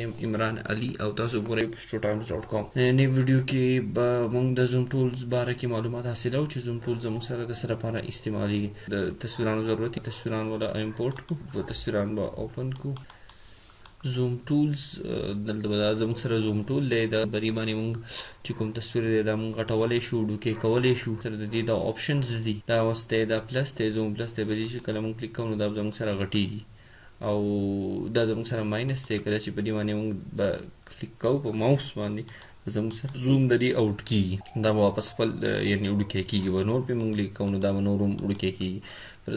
یم عمران علي او تاسو ګورئ پښتو ټایمز.com. نننۍ ویډیو کې به موږ د زوم ټولز باره کې معلومات حاصلو چې زوم ټولز زموږ سره د څه لپاره استعمالیږي. د تصویرانو ضرورت، تصویران ولا امپورټ کو، تصویران به اوپن کو. زوم ټولز دلته به دا زموږ سره زوم ټول دی. دا بری باندې موږ چې کوم تصویر دی، دا موږ غټولی شو، وړوکی کولی شو. سره د دې دا آپشنز دي. دا اوس دی، دا پلس دی، زوم پلس دی. په دې چې کله موږ کلیک کوو نو دا زموږ سره غټیږي او دا زموږ سره ماینس دی. کله چې په دې باندې موږ به کلیک کوو په ماوس باندې، زموږ سره زوم د دې اوټ کیږي، دا به واپس خپل یعنی وړوکی کیږي. به نور پې موږ کلیک کوو نو دا به نور هم وړوکی کیږي.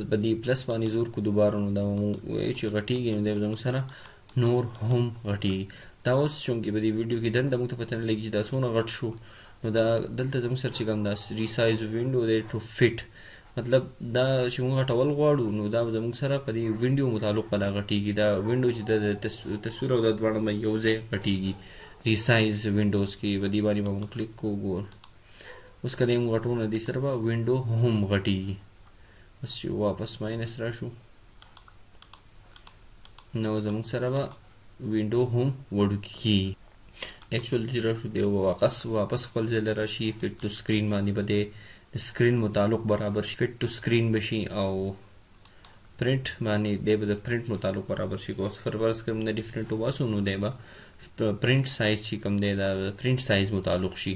په دې پلس باندې زور کو دوباره نو دا به موږ چې غټیږي نو دی به زموږ سره نور هم غټیږي. دا اوس چونکې په دې ویډیو کې دنده موږ ته پته نه لګي چې دا څونه غټ شو، نو دا دلته زموږ سره چې کوم دا ریسایز وینډو دی ټو فټ، مطلب دا چې موږ غټول غواړو نو دا زموږ سره په دې وینډو متعلق به دا غټیږي. دا وینډو چې د تصویر او دا دواړه به یو ځای غټیږي. ریسایز وینډوز کې په دې باندې به موږ کلیک کوو. ګور اوس که دی موږ غټو نو دې سره به وینډو هم غټیږي. اوس چې واپس ماینس راشو نو زموږ سره به وینډو هم وړوکې کیږي. اکچوال چې راشو دی واپس خپل ځای له راشي. فټ ټو سکرین باندې به دی د سکرین متعلق برابر شي، فټ ټو سکرین به شي او پرنټ باندې دی به د پرنټ متعلق برابر شي. که اوس فرض کړم د ډیفرنټ وباسو نو دی به پرنټ سایز چې کوم دی، دا پرنټ سایز متعلق شي.